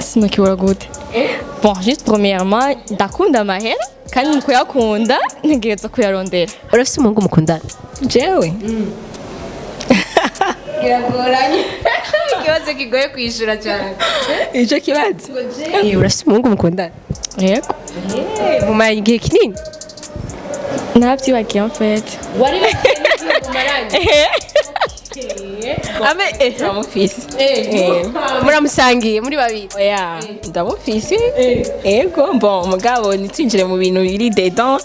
Sinokibura gute? Bon, juste premièrement, ndakunda amahera, kandi mu kuyakunda ntegereza kuyarondera. Urafise umuhungu mukundana? Jewe? Biragoranye, ikibazo kigoye kwishura cyane. Ico kibazo? Urafise umuhungu mukundana? Yego. Mumaranye igihe kinini? Naravyibagiye en fait. Wari mumaranye ame? Ndamufise. Muramusangiye muri babiri? Oya, ndamufise, ego. Bon, mugabo ntitwinjire mu bintu biri dedans.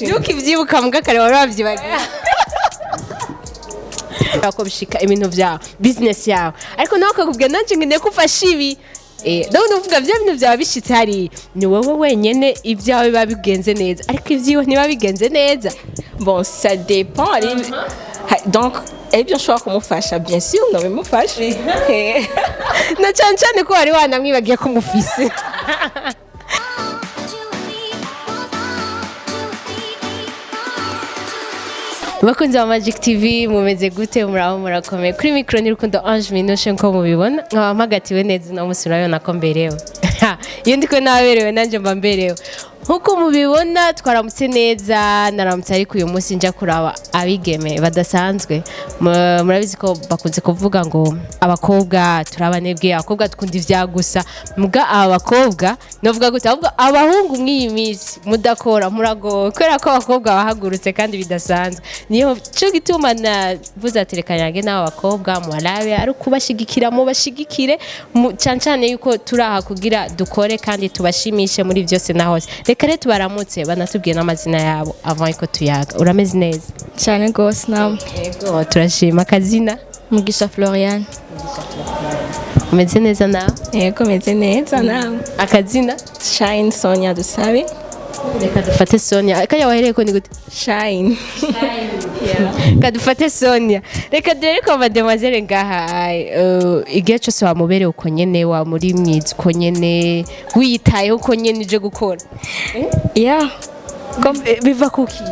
Ntukivyibuka muga kare wari wavyibagiye ko bishika ibintu vyawe, business yawe, ariko nawe akakubwira: "Nanje nkeneye ko ufasha ibi." Donc nuvuga vya bintu vyawe bishitse hariya, ni wowe wenyene ibyawe biba bigenze neza, ariko ivyiwe ntibiba bigenze neza. Bon, ça dépend. Donc ibyo nshobora kumufasha, bien sûr ndabimufasha. Na cane cane ko wari wanamwibagiye ko umufise. You and me, you and me. Bakunzi ba Magic TV, mumeze gute? Muraho, murakomeye? Kuri mikoro ni Rukundo Ange Minushe. Nko mubibona, nkaba mpagatiwe neza uno munsi. Urabibona ko mberewe. Iyo ndiko naberewe, nanjye mba mberewe. Nkuko mubibona, twaramutse neza, naramutse, ariko uyu munsi njya kuraba abigeme badasanzwe. Murabizi ko bakunze kuvuga ngo abakobwa turabanebwe, abakobwa dukunda ibya gusa. Muga aba bakobwa, novuga gute, ahubwo abahungu mw'iyi minsi mudakora muragowe, kubera ko abakobwa bahagurutse kandi bidasanzwe. Niyo cyo gituma navuze ati: "Reka yange n'aba bakobwa mubarabe, ari ukubashigikira, mubashigikire." Cane cane yuko turi aha kugira dukore kandi tubashimishe muri byose na hose. Reka rero tubaramutse, banatubwiye n'amazina yabo avant yuko tuyaga. Urameze neza? Cyane rwose, namwe? Yego, turashima. Akazina? Mugisha Florian. Umeze neza nawe? Yego, meze neza, nawe? Akazina? Shine Sonia Dusabe. Reka dufate Sonia. Kaya wahereye ko ni gute? Shine. Reka dufate Sonia. Reka dore ko mademoiselle ngaha, igihe cyose wamubereye uko nyene, wamuri mwiza uko nyene, wiyitayeho uko nyene, uje gukora? Yeah. Biva kuki?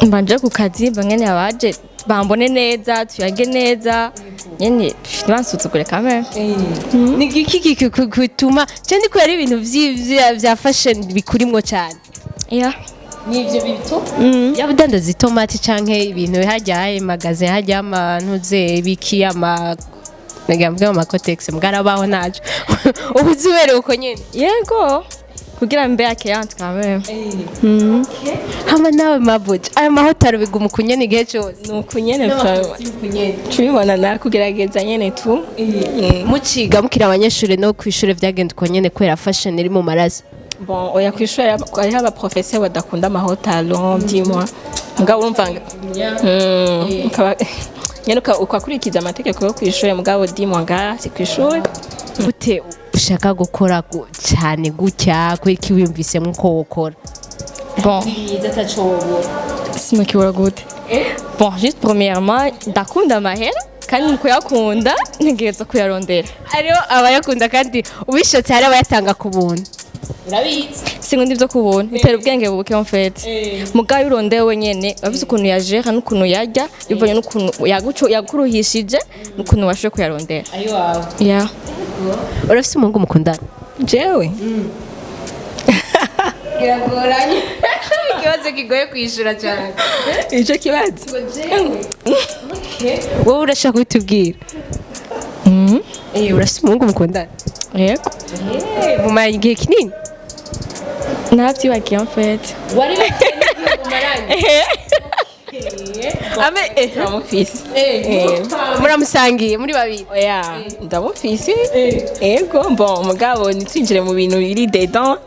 Mbanje ku kazi, mba nyene abaje bambone neza, tuyage neza nyene, ntibansuzugure kamere. Ni iki gituma cyane ko ari ibintu vya fashion bikurimwo cyane? Yeah. Nivyo bito yaba udandaza itomati canke ibintu hajya haye magasin, hajya amantuze biki, ama nagira mvuge ama Kotex, mugarabaho naco ubu uzibereye uko nyene? Yego, kugira mbe accueillante quand même. Hama nawe mabuja, aya mahotaro biguma uko nyene igihe cose? Ni uku nyene, tubibona nakugerageza nyene tu. Muciga, mukiri abanyeshuri no kw'ishure, vyagenda uko nyene kubera fashion iri mu maraso? Bon, oya, kw'ishuri hariho abaprofesseur badakunda amahotalon, dis-moi, mugabo urumva nyene ukakurikiza amategeko yo kw'ishure, mugabo dis-moi, ngaha si kw'ishure. Gute ushaka gukora cyane gutya? Kubera iki wiyumvisemo ko wokora? Bon, sinokibura gute? Bon, juste premièrement, ndakunda amahera, kandi mu kuyakunda ntegereza kuyarondera. Hariho abayakunda kandi ubishotse, hari abayatanga ku buntu. Sinkunda ivyo kubona, bitera ubwenge buke en fait. Mugabo iyo urondeye wenyene, bafise ukuntu yajera n'ukuntu yarya, bivanye n'ukuntu yaguruhishije n'ukuntu washoboye kuyarondera. Yeah. Urafise umuhungu mukundana? Jewe? Biragoranye, ikibazo kigoye kwishura cyane. Ico kibazo? Wowe urashaka kubitubwira? Urafise umuhungu mukundana? Yego. Mumaranye igihe kinini? Naravyibagiye en fait. Wari mumaranye ame? Ndamufise. Muramusangiye muri babiri? Oya, ndamufise, ego. Bon, mugabo ntitwinjire mu bintu biri dedans.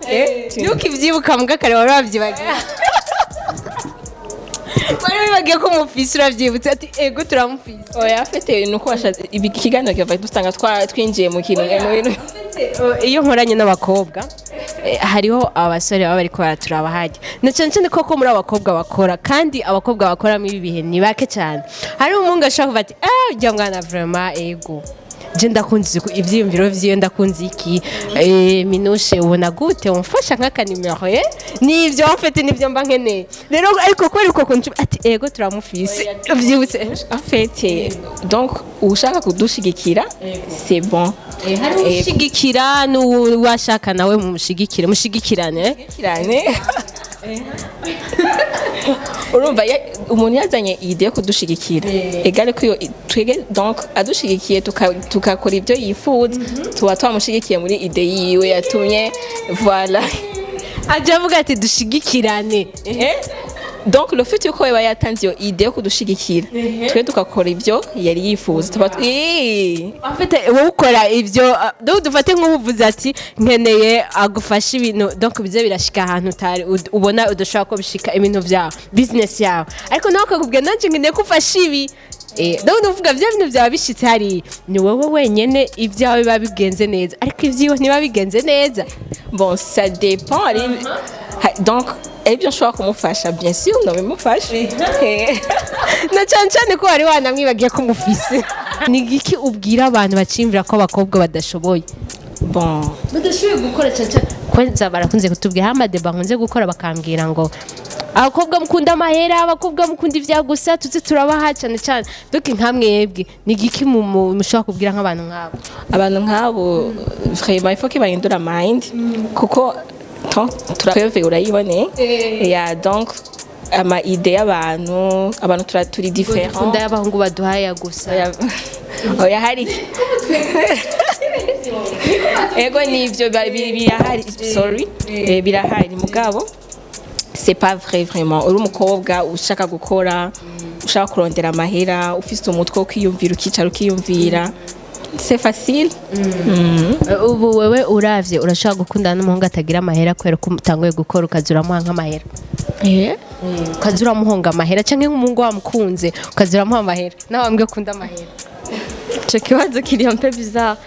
Ntukivyibuka muga kare wari wavyibagiye, wari wibagiye ko umufise, uravyibutse ati: "Ego, turamufise." Oya, afite nuko washatse ibi ikiganiro kiva dusanga twinjiye mu kintu, mu bintu. Iyo nkoranye n'abakobwa, hariho abasore baba bariko baraturaba hajya, na cyane cyane koko muri abakobwa bakora, kandi abakobwa bakora muri ibi bihe ni bake cyane. Hari umuhungu ashobora kuvuga ati: "Ah, ujya mwana vraiment, ego." Je ndakunze ivyiyumviro vyiwe, ndakunze iki. Minushe, ubona gute umfasha nk'akanimero? Nivyo, en fait nivyo mba nkeneye rero, ariko kubera uko kuntu ati ego turamufise vyibutse. En fait, donc ushaka kudushigikira, c'est bon. Hari ushigikira n'uwashaka nawe mumushigikire, mushigikirane. Cyane. Urumva, umuntu yazanye idée yo kudushigikira, égale ko iyo twege, donc adushigikiye tukakora ibyo yifuza, tuba twamushigikiye muri idée yiwe yatumye, voilà. Aje avuga ati dushigikirane. Donc le fait yuko yaba yatanze iyo idée yo kudushigikira, twe tukakora ibyo yari yifuza, tuba En fait wowe ukora ibyo, donc dufate nk'ubuvuzi ati nkeneye agufasha ibintu, donc bize birashika ahantu utari ubona udashobora ko bishika ibintu byawe, business yawe, ariko nawe akakubwira nanjye nkeneye ko ufasha ibi. Donc nuvuga bya bintu byawe bishitse hariya, ni wowe wenyene ibyawe biba bigenze neza, ariko ibyiwe ntiba bigenze neza. Bon, ça dépend. Donc ibyo nshobora kumufasha, bien sûr nabimufasha. Na cyane cyane ko wari wanamwibagiye ko umufise. Ni igiki ubwira abantu baciyumvira ko abakobwa badashoboye, Bon, badashoboye gukora cyane cyane? Kwanza barakunze kutubwira aho amadeba nkunze gukora, bakambwira ngo abakobwa mukunda amahera, abakobwa mukunda ibya gusa, tuze turabaha cyane cyane. Donc nka mwebwe ni igiki mushobora kubwira nk'abantu nk'abo? Abantu nk'abo, vraiment il faut que bahindura mind, kuko tant turapeve urayibone ya, donc ama idée y'abantu, abantu turi différent. Dukunda y'abahungu baduhaye gusa. Oya, oya, hari ego nivyo birahari, sorry. Birahari, mugabo c'est pas vrai vraiment. Uri umukobwa ushaka gukora, ushaka kurondera amahera, ufise umutwe wo kwiyumvira, ukicara ukiyumvira, c'est facile. Ubu wewe uravye urashobora gukundana n'umuhungu atagira amahera, kubera ko utanguye gukora ukaza uramuha nk'amahera, ukaza uramuhonga amahera, canke nk'umuhungu wamukunze ukaza uramuha amahera, nawe wambwiye ukunda amahera? Ico kibazo kiri un peu bizarre.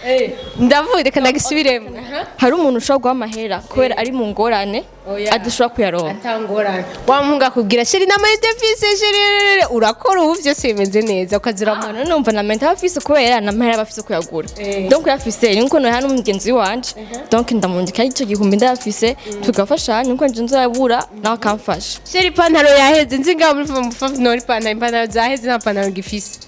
Ndavuye, reka ndagisubiremo. Hari umuntu ushobora guha amahera kubera ari mu ngorane, Oya. adashobora kuyaronka. Atangorane, wa muhungu akubwira chéri n'amayede fise chéri, urakora ubu byose bimeze neza, ukaza uramuha. None numva na mental afise, kubera na mahera aba afise kuyagura, donc uyafise ni nkuko noha n'umugenzi wanje, donc ndamundika ico gihumbi ndayafise, tugafashanya, nkuko nje nzayabura nawe akamfasha. Chéri, ipantaro yaheze, nzi ngaho muri mufafu nori ipantaro zaheze, nta pantaro ngifise.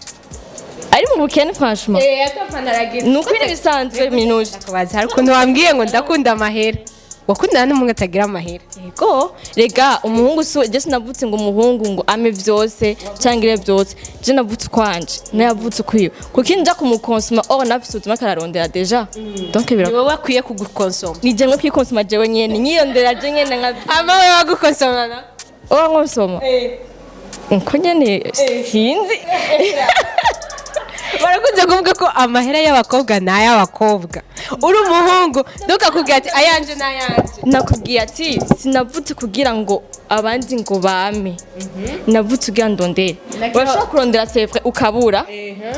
Ari mu bukene, franchement. Eh, ata pantaro agira. Ni ukuri bisanzwe minuje. Kubaza, hari ukuntu wambwiye ngo ndakunda amahera, wakundana n'umuhungu atagira amahera? Yego, rega umuhungu si je, sinavutse ngo umuhungu ngo ame vyose cyangwa ire vyose. Je navutse ukwanje, nawe yavutse ukwiwe, kuko nja kumukonsoma or nafise ubuzima kararondera déjà, donc bira Ni wowe akwiye kugukonsoma. Ni je kwikonsoma jewe nyene, nyiyondera je nyene nka Ama we wagukonsoma na owa nkonsoma uko nyene, sinzi. Barakunze kuvuga ko amahera y'abakobwa ni ay'abakobwa. Uri umuhungu ntukakubwira ati ayanje ni ayanje. Nakubwiye ati sinavutse kugira ngo abandi ngo bame, navutse kugira ndondere. Urashobora kurondera, c'est vrai, ukabura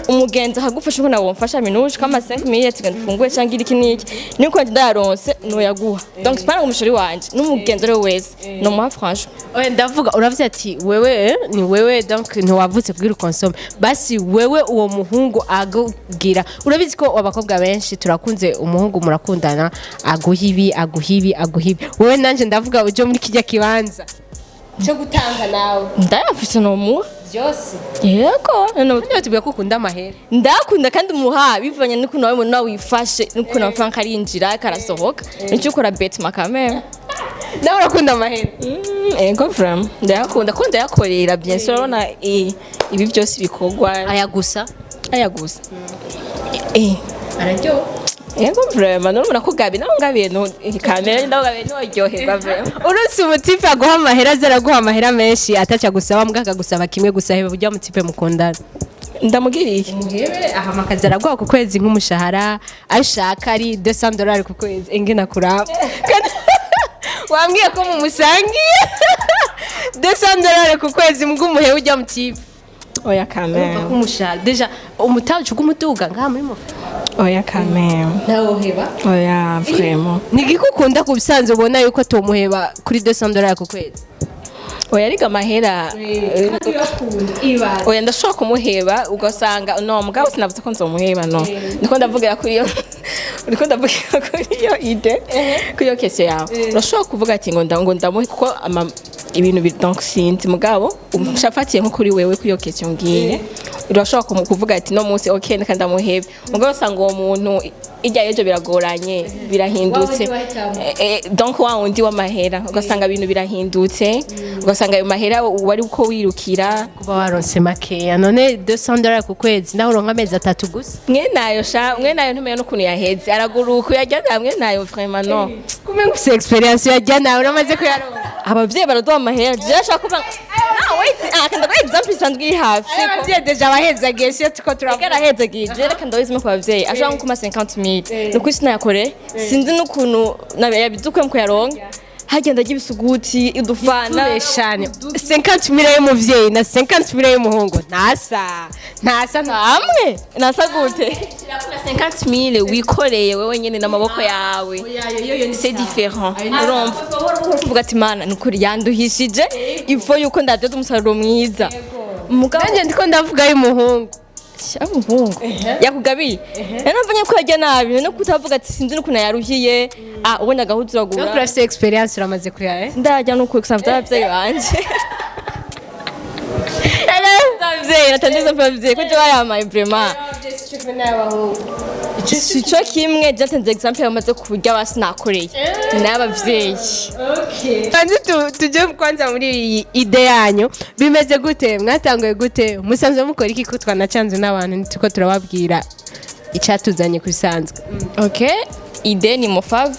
umugenzi akagufasha, ubona womfasha minuje kama 5 mille tugenda ufunguye cyangwa iki n'iki, niko ndayaronse noyaguha. Donc c'est pas ngo umushori wanje, n'umugenzi ari we wese nomuha, franchement. Oya, ndavuga uravuze ati wewe ni wewe, donc ntiwavutse kugira ukonsome. Basi wewe uwo muhungu agubwira, urabizi ko abakobwa benshi turakunze umuhungu murakundana aguha ibi, aguha ibi, aguha ibi. Wewe nanje ndavuga uje muri kijya kibanza cyo gutanga nawe. Ndayafise, nomuha. Byose? Yego. Niba tubwiye ko ukunda amahera. Ndakunda kandi umuha bivanye n'ukuntu wawe nawe wifashe, n'ukuntu amafaranga arinjira karasohoka, nicyo ukora betima kamere. Nawe urakunda amahera? Ego, vraiment ndayakunda ko ndayakorera, bien sûr. Urabona ibi byose bikorwa Aya gusa? Aya gusa. Araryoha. Ego, vraiment nurumuna ko gabi nawe ngabiye no kamere nawe gabiye ntoryoherwa, vraiment. Uretse umutipe aguha amahera, aza araguha amahera menshi ataca gusaba, mbwa akagusaba kimwe gusa, heba ujya mutipe mukundana. Ndamugiriye. Muhebe ahamakaza, araguha ku kwezi nk'umushahara ayo ushaka ari 200 dolari ku kwezi, ingena kuraba. Kandi wambwiye ko mumusangiye 200 dolari ku kwezi, mbwa umuhewe ujya mutipe. Oya kamere. Umushahara déjà umutaje ugumuduga ngaha muri mo. Oya kamere. Nawe uheba? Oya, vraiment. Ni igiki ukunda ku bisanzwe ubona yuko tomuheba kuri 200 dolari ku kwezi? Oya, ariko amahera, oya, ndashobora kumuheba ugasanga no mugabo sinavuze ko nzomuheba. No ndiko ndavugira kuri iyo, ndiko ndavugira kuri iyo idée, kuri iyo question yawe. Urashobora kuvuga ati ngo ndamuhe kuko ama ibintu donc sinzi, mugabo ushafatiye nko kuri wewe, kuri iyo question ngiye, urashobora kuvuga ati no munsi okay, ndeka ndamuhebe, mugabo usanga uwo muntu ijya ejo biragoranye, birahindutse. Donc wa wundi w'amahera, ugasanga ibintu birahindutse, ugasanga ayo mahera wari uko wirukira. Kuba waronse makeya none, $200 ku kwezi, naho uronka amezi 3 gusa. Mwe nayo sha, mwe nayo ntumenya n'ukuntu yaheze, araguruka uyajya mwe nayo, vraiment no. Kumbe ngufise expérience yajya nawe uramaze kuyaronka. Abavyeyi baraduha amahera, je ashaka kuvuga no wait, ah, kanda kwa exemple isanzwe iri hafi. Abavyeyi déjà bahezagiye, siyo tuko turavuga. Yarahezagiye. Je reka ndabizime ku bavyeyi, ashaka nko kuma 50,000, ni ukuri sinayakore, sinzi n'ukuntu yabidukuye mu kuyaronka, hagenda ajya ibisuguti, udufana. Tubeshane, 50 mille y'umuvyeyi na 50 mille y'umuhungu ntasa, ntasa, nta. Hamwe nasa gute? 50 000 wikoreye wewe nyene n'amaboko yawe, c'est différent, urumva? Kuvuga ati mana, ni ukuri yanduhishije, ifo yuko ndabyaza umusaruro mwiza, mugabo. Nanjye ndiko ndavuga y'umuhungu. Umuhungu yakugabiye rero mvanye ko yarya nabi no kutavuga ati sinzi n'ukuntu yaruhiye, ah, ubonye agahuzu No uragura. Urafise expérience, uramaze kuya Ndajya nuko gusa by'ababyeyi banje, abavyeyi natanze abavyeyi ko je bayamaye vraiment sico kimwe. Jatanze exemple yamaze kurya basi nakoreye n'abavyeyi. Kanze tujye kwanza muri iyi idée yanyu. Bimeze gute? Mwatanguye gute? Musanzwe mukora iki? Ko twanacanze n'abantu tuko turababwira icyatuzanye ku bisanzwe. Ok, idée ni Mofav,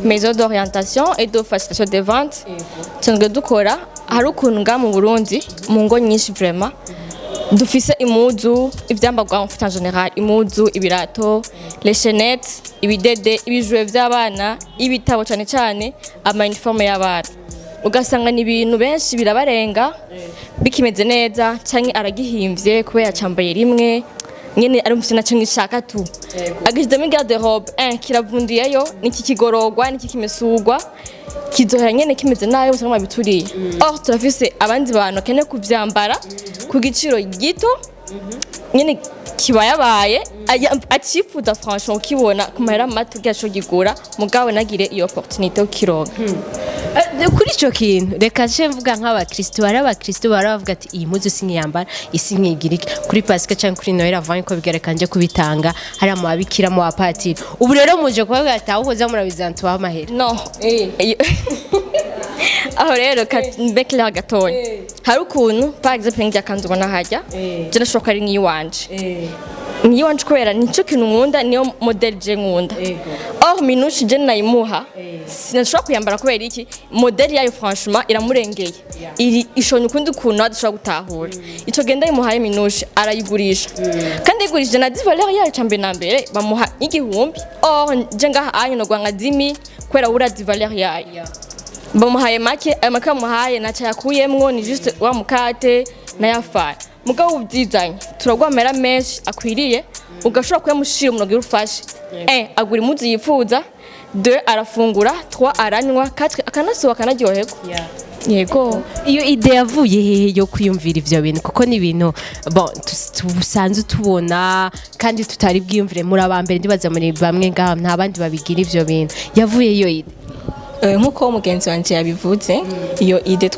maison d'orientation et de facilitation des ventes. Tusanzwe dukora, hari ukuntu nga mu Burundi mu ngo nyinshi vraiment dufise impuzu, ivyambarwa en fait en général, impuzu, ibirato, les chaînettes, ibidede, ibijwe vy'abana, ibitabo, cane cane ama uniforme y'abana, ugasanga ni ibintu benshi birabarenga bikimeze neza, canke aragihimvye kubera yacambaye rimwe nyene, ari mufite naco ngishaka tu agishizemo garde robe kiravundiyeyo, niki kigororwa, niki kimesurwa, kizohera nyene kimeze nabi, usanga babituriye. Or turafise abandi bantu bakeneye kuvyambara ku giciro gito nyene kibayabaye, acifuza franchement ukibona ku mahera mato kugira gigura, mugabo nagire iyo opportunité yo kukironka. Kuri icyo kintu reka nce mvuga nk'abakristo. Hari abakristo bara bavuga ati iyi mpuzu sinkiyambara, isi nkigira iki kuri Pasika cyangwa kuri Noheli, avanye ko bigareka nje kubitanga hariya mu babikira, mu bapatiri. Ubu rero muje kubavuga ati ahubwo za murabizana tubahe amahera. No. Aho rero mbe clair gatonya. Hari ukuntu, par exemple, nk'irya kanzu ubona hajya, je ndashobora ko ari nk'iyiwanje, nk'iyiwanje kubera nico kintu nkunda, niyo modèle je nkunda. Or Minouche je nayimuha sinashobora kuyambara kubera iki? Modèle yayo franchement iramurengeye, iri ishonye ukundi kuntu adashobora gutahura. Ico genda yimuhaye Minouche arayigurisha, kandi ayigurishije na valeur yayo cambere na mbere bamuha 1000. Or je ngaha anye nogwa nka 10,000 kubera urazi valeur yayo, bamuhaye make. Ayo make bamuhaye ntaco yakuyemwo, ni juste wa mukate n'ayafara. Mugabo ubyizanye turaguha amahera menshi akwiriye, ugashobora kuyamushira umuntu agira ufashe: un, agura impuzu yifuza; deux, arafungura; trois, aranywa; quatre, akanasohoka akanaryoherwa. Yego. Iyo idée yavuye hehe yo kwiyumvira ivyo bintu? Kuko ni ibintu bon tusanzwe tubona kandi tutari bwiyumvire. Muri abambere ndibaza, muri bamwe ngaha nta bandi babigira ivyo bintu. Yavuye iyo idée? Nk'uko mugenzi wanje yabivuze, iyo idée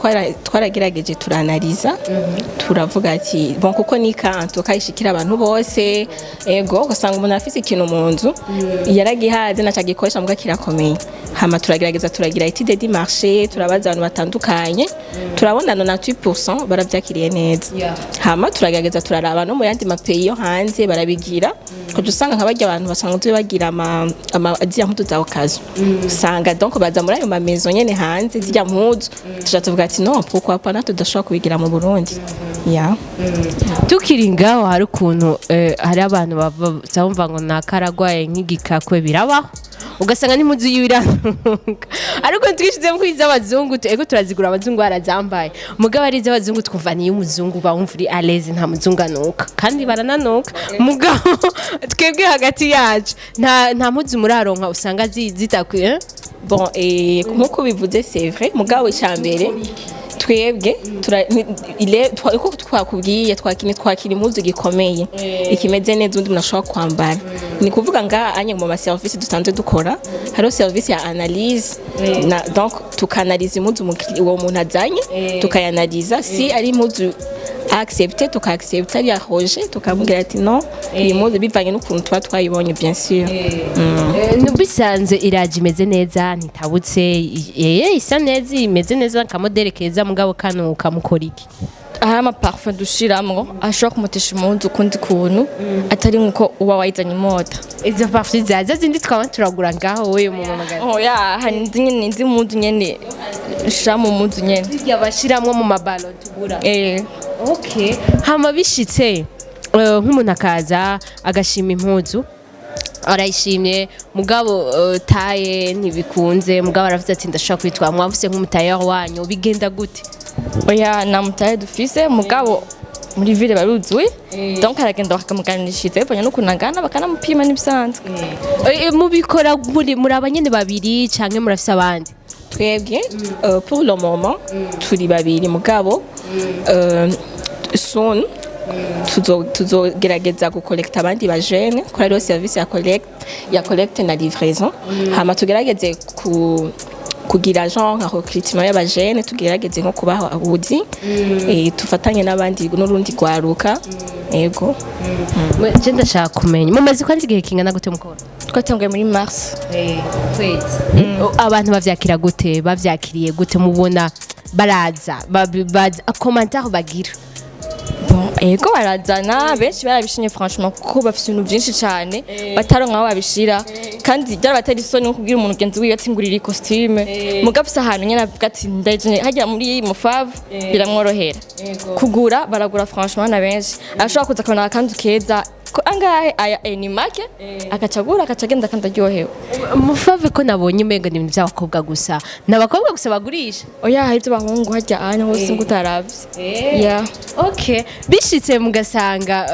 twaragerageje turanariza, turavuga ati bon, kuko ni kantu kayishikira abantu bose. Ego, ugasanga umuntu afise ikintu mu nzu yaragihaze naca agikoresha muga kirakomeye. Hama turagerageza turagira étude du marché, turabaza abantu batandukanye, turabona 98% baravyakiriye neza. Hama turagerageza turaraba no mu yandi ma pays yo hanze barabigira, kuko usanga nka barya abantu basanzwe bagira ama ziriya mpuzu za occasion, usanga donc baza muri ayo ma maison nyene hanze zirya mpuzu. Tuja tuvuga ati non, pourquoi pas natwe tudashobora kubigira mu Burundi? Yeah. Tukiri ngaho, hari ukuntu hari abantu bumva ngo nakaragwaye nk'igikakwe, birabaho, ugasanga n'impuzu yiwe iranuka. Ariko twishyize kuri iz'abazungu, ego turazigura, abazungu barazambaye, mugabo ari iz'abazungu twumva niyo umuzungu bawumva uri à l'aise, nta muzungu anuka, kandi barananuka. Mugabo twebwe hagati yacu nta mpuzu muraronka usanga zitakwiye? Bon, nkuko bivuze, c'est vrai, mugabo icyambere Twebwe uko twakubwiye, twakira impuzu gikomeye, ikimeze neza, undi muntu ashobora kwambara. Ni kuvuga ngaha anye mu ma service dusanzwe dukora, hariho service ya analyse na donc tukanaliza impuzu uwo muntu azanye, tukayanaliza. Si ari impuzu accepté, tuka-accepta, ari rejet, tukamubwira ati non, iyi mpuzu bivanye n'ukuntu tuba twayibonye, bien sûr. Nubisanzwe iraje imeze neza, ntitabutse, isa neza, imeze neza, akamodèle keza, mugabo kano kamukora iki? Hari amaparfum dushiramwo ashobora kumutesha impuzu ukundi kuntu atari nkuko uba wayizanye imota. Izo parfum zaza zindi twaba turagura ngaho wowe mu mamagana? Oya, hari indi nyene, indi mpuzu nyene ushira mu mpuzu nyene. Zirya bashiramwo mu mabalo tugura? Eh. Okay, hama bishitse nk'umuntu akaza agashima impuzu, arayishimye, mugabo taille ntibikunze, mugabo aravuze ati ndashobora kwitwara, mwavuse nk'umutailleur wanyu, bigenda gute? Oya, nta mutailleur dufise, mugabo muri ville baruzuye, donc aragenda bakamuganishiriza bivanye n'ukuntu angana, bakanamupima n'ibisanzwe. Mubikora muri abanyene babiri canke murafise abandi? Twebwe pour le moment turi babiri, mugabo soon tuzogerageza gukolekta abandi ba jeunes, ko hariho service ya collecte na livraison. Hama tugerageze ku kugira genre nka recrutement y'aba jeunes, tugerageze nko kubaha ubuzi, tufatanye n'abandi n'urundi rwaruka, yego. Je ndashaka kumenya, mumaze kwanza igihe kingana gute mukora? Twatanguye muri mars. Kwezi. Abantu bavyakira gute? Bavyakiriye gute? Mubona baraza baza, commentaire bagira? Bon, ego, barazana benshi, barabishimye franchement, kuko bafise ibintu byinshi cyane bataronka aho babishira, kandi byarabatera isoni nko kubwira umuntu mugenzi wiwe ati ngurira costume, mugabo afise ahantu nyene avuga ati ndaje hajya muri mufavu, biramworohera kugura. Baragura franchement na benshi. Ashobora kuza akabona akanzu keza ko angahe aya, ni make, agaca agura, agaca agenda kandi aryohewe. Mufave ko nabonye umengo ni ibintu by'abakobwa gusa, ni abakobwa gusa bagurisha? Oya, hari ibyo bahungu hajya ahanya hose ngo utaravye, yeah. Okay, bishitse mugasanga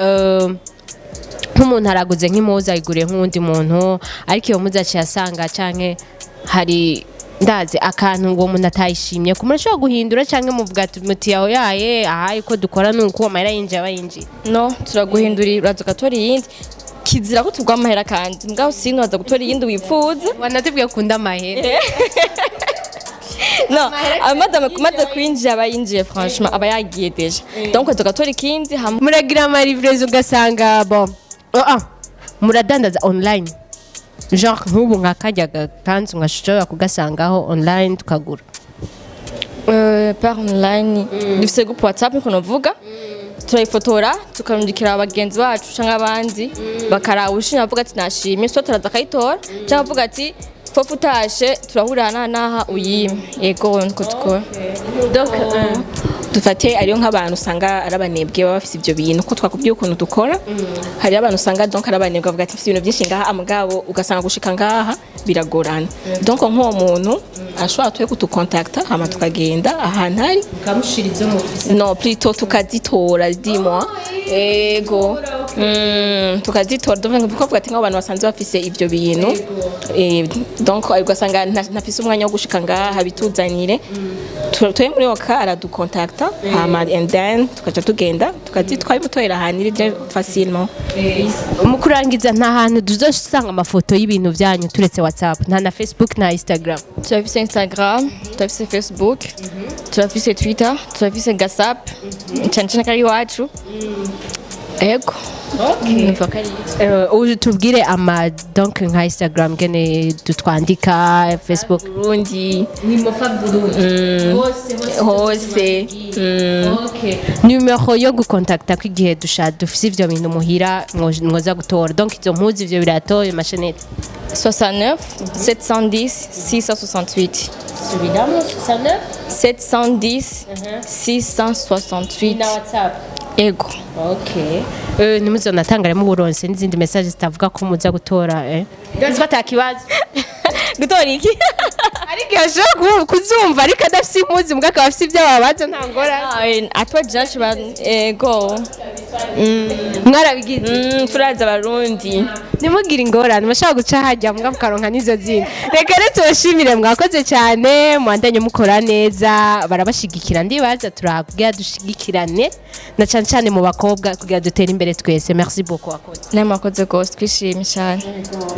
nk'umuntu araguze nk'impuzu, ayiguriye nk'uwundi muntu, ariko iyo mpuzu aciye asanga canke hari ndazi akantu uwo muntu atayishimye, ku murashobora guhindura canke muvuga ati muti aho yaye ahaye ko dukora nuko amahera yinjiye aba yinjiye? No, turaguhindurira, uraza ugatora iyindi. Kizira ko tugwa amahera kandi, mugabo sino uraza gutora iyindi wifuza. Wanatubwiye ukunda amahera. No, amaze kumaze kwinjira aba yinjiye, franchement aba yagiye déjà, donc tugatora ikindi hamwe. Muragira amalivraison ugasanga bon, oh, ah, muradandaza online, genre nk'ubu nka karya gakanzu nkashobora kugasangaho online tukagura? Par online, dufise groupe WhatsApp niko novuga, turayifotora tukarungikira abagenzi bacu canke abandi, bakaraba ushimye bavuga ati nashimye, so turaza akayitora, canke avuga ati fofu utashe turahurira naha naha uyime. Yego, niko dukora. Donc Dufate ariyo nk'abantu usanga ari abanebwe, baba bafise ivyo bintu ko twakubwiye ukuntu dukora. Hariyo abantu usanga donc ari abanebwe, bavuga ati mfise ibintu byinshi ngaha, mugabo ugasanga gushika ngaha biragorana. Donc nk'uwo muntu ashobora tuwe kutukontakta, hama tukagenda ahantu ari ukamushira izo mufise? Non, plutôt tukazitora, dis-moi, ego. Tukazitora. Donc kuvuga ati nk'abantu basanzwe bafise ivyo bintu, donc ugasanga ntafise umwanya wo gushika ngaha bituzanire. Tuye muri oka aradukontakta, hama and then tukaca tugenda tukazitwara imutorera ahantu iri bien facilement. Mu kurangiza, nta hantu tuzosanga amafoto y'ibintu byanyu turetse WhatsApp? Nta na Facebook, nta Instagram? Turafise Instagram, turafise Facebook, turafise Twitter, turafise WhatsApp, cyane cyane ko ari iwacu. Ego, numva ko ari ivyo. Ubu tubwire ama donc nka Instagram gene dutwandika, Facebook? Burundi. Ni Mofa Burundi hose? Hose. Okay. Numero yo gukontakta ko igihe dusha dufise ivyo bintu muhira mwoza gutora, donc izo mpuzu, ivyo birato, ayo machaînettes? 69 710 668. Subiramo, 69? 710 668. WhatsApp? Ego. Okay. Ntimuzonatangare mu buronse n'izindi message zitavuga ko muza gutora, eh? Ndazi ko atakibazo. Gutora iki? Ariko ashobora kuzumva ariko adafise impuzu, mbwa akaba afise ibyo ababaza, nta ngorane. Atwa jacu ba ego. Mwarabigize. Turazi abarundi. Ntimugire ingorane, mushobora guca hajya mbwa mukaronka n'izo zindi. Reka rero tubashimire, mwakoze cyane, mwandanye mukora neza, barabashigikira. Ndibaza turaha kugira dushigikirane, na cyane cyane mu bakobwa, kugira dutere imbere twese. Merci beaucoup, wakoze. Namwe mwakoze rwose, twishimye cyane.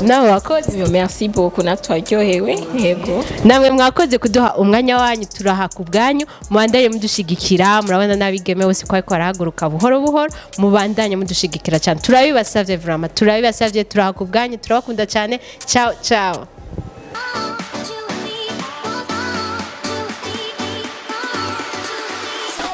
Nawe wakoze. Yo, merci beaucoup, natwe twaryohewe, yego. Namwe mwakoze kuduha umwanya wanyu, turaha ku bwanyu. Mubandanye mudushigikira, murabona n'abigeme bose ko ariko barahaguruka buhoro buhoro. Mubandanye mudushigikira cyane, turabibasavye, vraiment turabibasavye. Turaha ku bwanyu, turabakunda cyane. Ciao ciao. Oh.